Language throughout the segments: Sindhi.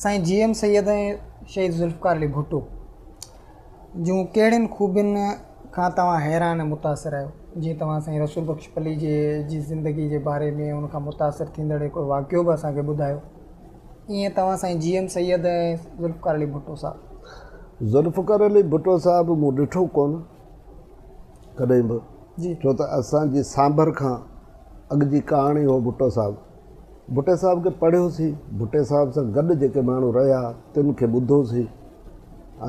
سائين جي ايم سيد ۽ شهيد ذوالفقار علي ڀٽو جون ڪهڙين خوبين کان توهان حيران ۽ متاثر آهيو؟ جيئن توهان سائين رسول بخش پليجي جي زندگي جي باري ۾ ان کان متاثر ٿيندڙ هڪڙو واقعو به اسان کي ٻڌايو، ائين توهان سائين جي ايم سيد ۽ ذوالفقار علي ڀٽو صاحب. ذوالفقار علي ڀٽو صاحب مون ڏٺو ڪونه ڪڏهن به، ڇو ته اسان جي سانڀر کان اڳ جي ڪهاڻي هو ڀٽو صاحب. ڀٽي صاحب کي پڙهيوسين، ڀٽي صاحب سان گڏ جيڪي ماڻهو رهيا تن کي ٻڌوسين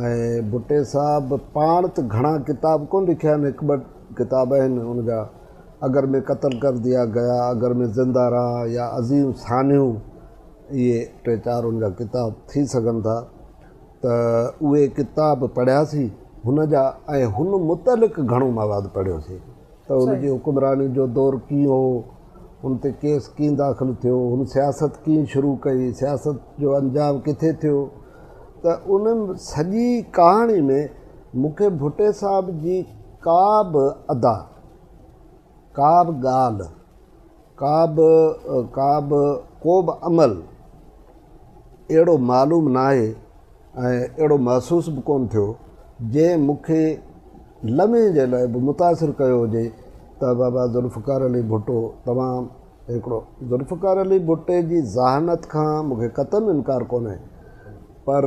۽ ڀٽي صاحب پاڻ ته گهڻا ڪتاب ڪونه لکيا آهن، هڪ ٻه ڪتاب آهن ان جا اگر مين قتل ڪر ديا گيا، اگر مين زنده رها يا عظيم سانحو اهي ٽي چار ان جا ڪتاب ٿي سگهن ٿا ته اهي ڪتاب پڙهياسين هن جا ۽ هن متعلق گهڻو مواد پڙهيوسين. ته هن جي حڪمراني جو دور ڪيئن هو، هن تي ڪيس ڪيئن داخل ٿيو، هن سياست ڪيئن شروع ڪئي، سياست جو انجام ڪٿي ٿيو ته ان سڄي ڪهاڻي ۾ مون کي ڀٽي صاحب جي ڪا به ادا، ڪا به ڳالهه، ڪا به ڪا به ڪو به عمل اهڙو معلوم ناهي ۽ اهڙو محسوس به ڪونه ٿيو جنهن مون کي لمحي جي لاء به متاثر ڪيو هجي ته بابا ذوالفقار علي ڀٽو تمام هڪڙو ذوالفقار علي ڀٽي جي ذهانت کان مون کي قطعاً انڪار ڪونهي پر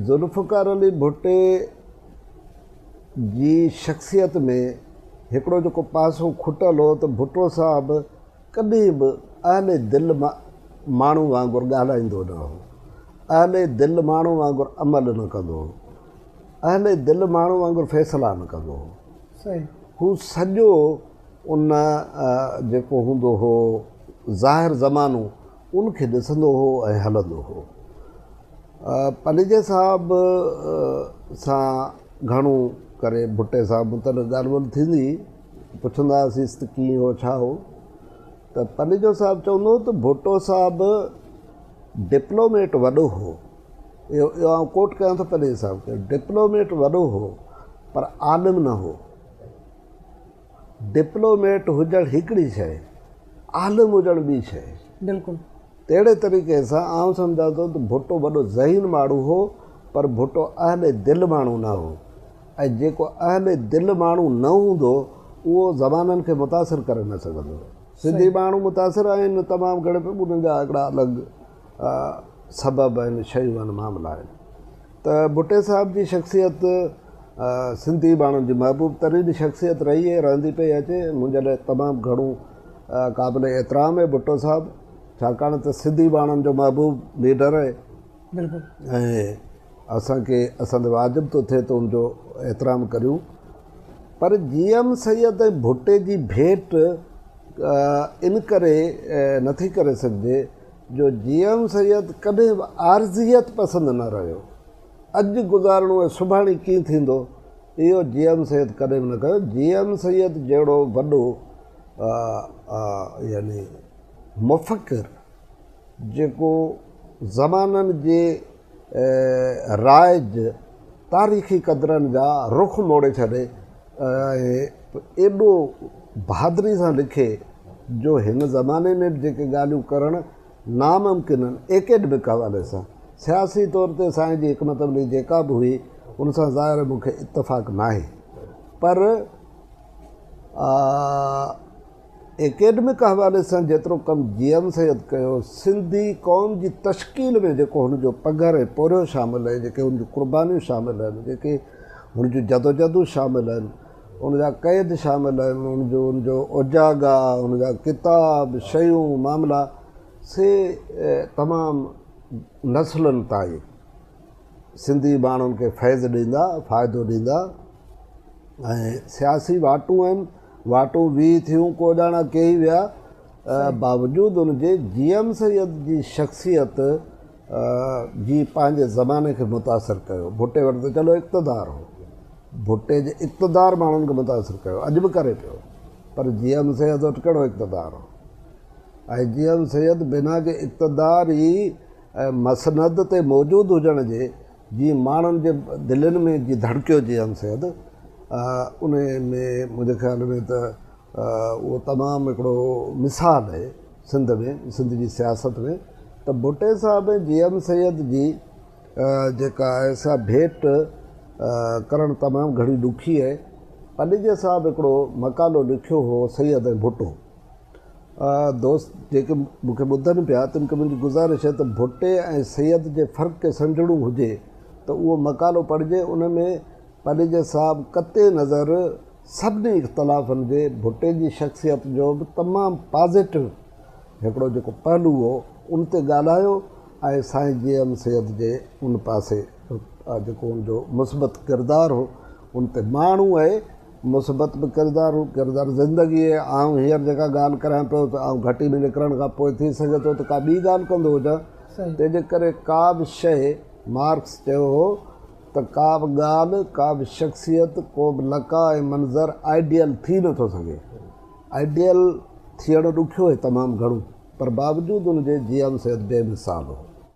ذوالفقار علي ڀٽي جي شخصيت ۾ هڪڙو جيڪو پاسو کٽل هو ته ڀٽو صاحب ڪڏهن به اهل دل ماڻهو وانگر ڳالهائيندو نه هو، اهل دل ماڻهو وانگر عمل نه ڪندو هو، اهل دل ماڻهو وانگر فيصلا نه ڪندو هو. هو سڄو ان جيڪو هوندو هو ظاهر زمانو ان کي ڏسندو هو ۽ هلندو هو. پليجي صاحب سان گهڻو ڪري ڀٽي صاحب متعلق ڳالهه ٻولهه ٿيندي هئي. پڇندا هئاسينس ته ڪيئن هو ڇا هو ته پليجو صاحب چوندو هو ته ڀٽو صاحب ڊپلوميٽ وڏو هو اهو اهو آئون ڪوٽ ڪيان ٿو پليجي صاحب کي ڊپلوميٽ وڏو هو پر عالم نه هو ڊپلوميٽ هجڻ هڪڙي شيء عالم هجڻ ٻي شيء بلڪل تهڙي طريقي سان آئون سمجهان ٿو ته ڀٽو وڏو ذهين ماڻهو هو پر ڀٽو اهل دل ماڻهو نه هو ۽ جيڪو اهل دل ماڻهو نه هوندو اهو زمانن کي متاثر ڪري نه سگهندو. سنڌي ماڻهو متاثر آهن تمام گهڻي پر انهن جا هڪڙا الڳ سبب آهن، شيون آهن، معاملا آهن ته ڀٽي صاحب جي شخصيت سنڌي ماڻهن جي محبوب ترين شخصيت رهي ۽ رهندي پئي اچي. منهنجي لاء تمام گهڻو قابل احترام آهي ڀٽو صاحب ڇاڪاڻ ته سنڌي ماڻهن جو محبوب ليڊر آهي. بلڪل. ۽ اسان کي اسان تي واجب ٿو ٿئي ته ان جو احترام ڪريون پر جي ايم سيد ۽ ڀٽي جي ڀيٽ ان ڪري نٿي ڪري سگهجي جو جي ايم سيد ڪڏهن به عارضيت پسند نه رهيو اڄ گذارڻو ۽ سڀاڻي ڪيئن ٿيندو اهو جي ايم سيد ڪڏهن به نه ڪيو جي ايم سيد جهڙو وڏو يعني مفڪر جيڪو زمانن جي رائج تاريخي قدرن جا رخ موڙي ڇڏي ۽ ايڏو بهادري سان لکي جو هن زماني ۾ به جيڪي ڳالهيون ڪرڻ ناممڪن آهن اڪيڊمڪ حوالي سان سياسي طور تي سائين جي حڪمت عملي جيڪا به هئي ان سان ظاهر مون کي اتفاق ناهي پر اڪيڊمڪ حوالي سان جيترو ڪم جي ايم سيد ڪيو، سنڌي قوم جي تشڪيل ۾ جيڪو هن جو پگهر ۽ پورهيو شامل آهي، جيڪي هن جون قربانيون شامل آهن، جيڪي هن جون جدوجهدون شامل آهن، ان جا قيد شامل آهن، ان جو ان جو اوجاڳا، ان جا ڪتاب، شيون، معاملا سي تمام نسلن تائين سنڌي ماڻهن کي فيض ڏيندا، فائدو ڏيندا ۽ سياسي واٽون آهن، واٽون ويهه ٿيون، ڪو ڄاڻا ڪيئي ويا، باوجود ان جي جي ايم سيد جي شخصيت جي پنهنجي زماني کي متاثر ڪيو. ڀٽي وٽ ته چلو اقتدار هو، ڀٽي جي اقتدار ماڻهن کي متاثر ڪيو، اڄ به ڪري پيو، پر جي ايم سيد وٽ ڪهڙو اقتدار هو؟ ۽ جي ايم سيد بنا ڪنهن اقتدار ئي ۽ مسند تي موجود هجڻ جي جيئن ماڻهن جي دلين ۾ جي ڌڙڪيو جي ايم سيد ان ۾ منهنجي خيال ۾ ته اهو تمام هڪڙو مثال آهي سنڌ ۾ سنڌ جي سياست ۾ ته ڀٽي صاحب ۽ جي ايم سيد جي جيڪا آهي سا ڀيٽ ڪرڻ تمام گهڻي ڏکي آهي. پليجي صاحب هڪڙو مقالو لکيو هو سيد ۽ ڀٽو. دوست جيڪي مون کي ٻڌن پيا تن کي منهنجي گذارش آهي ته ڀٽي ۽ سيد جي فرق کي سمجهڻو هجي ته اهو مقالو پڙهجي ان ۾ پليجي صاحب قطع نظر سڀني اختلافن جي ڀٽي جي شخصيت جو به تمام پازيٽو هڪڙو جيڪو پهلو هو ان تي ڳالهايو ۽ سائين جي ايم سيد جي ان پاسي جيڪو ان جو مثبت ڪردار هو ان تي ماڻهو ۽ مثبت به ڪردار هو ڪردار زندگي آئون هينئر جيڪا ڳالهه ڪريان پيو ته آئون گهٽي ۾ نڪرڻ کان پوء ٿي سگهي ٿو ته ڪا ٻي ڳالهه ڪندو هجان تنهن جي ڪري ڪا به شيء مارڪس چيو هو ته ڪا به ڳالهه ڪا به شخصيت ڪو به لقاء ۽ منظر آئيڊيل ٿي نٿو سگهي آئيڊيل ٿيڻ ڏکيو آهي تمام گهڻو پر باوجود ان جي جي ايم سيد بي مثال هو.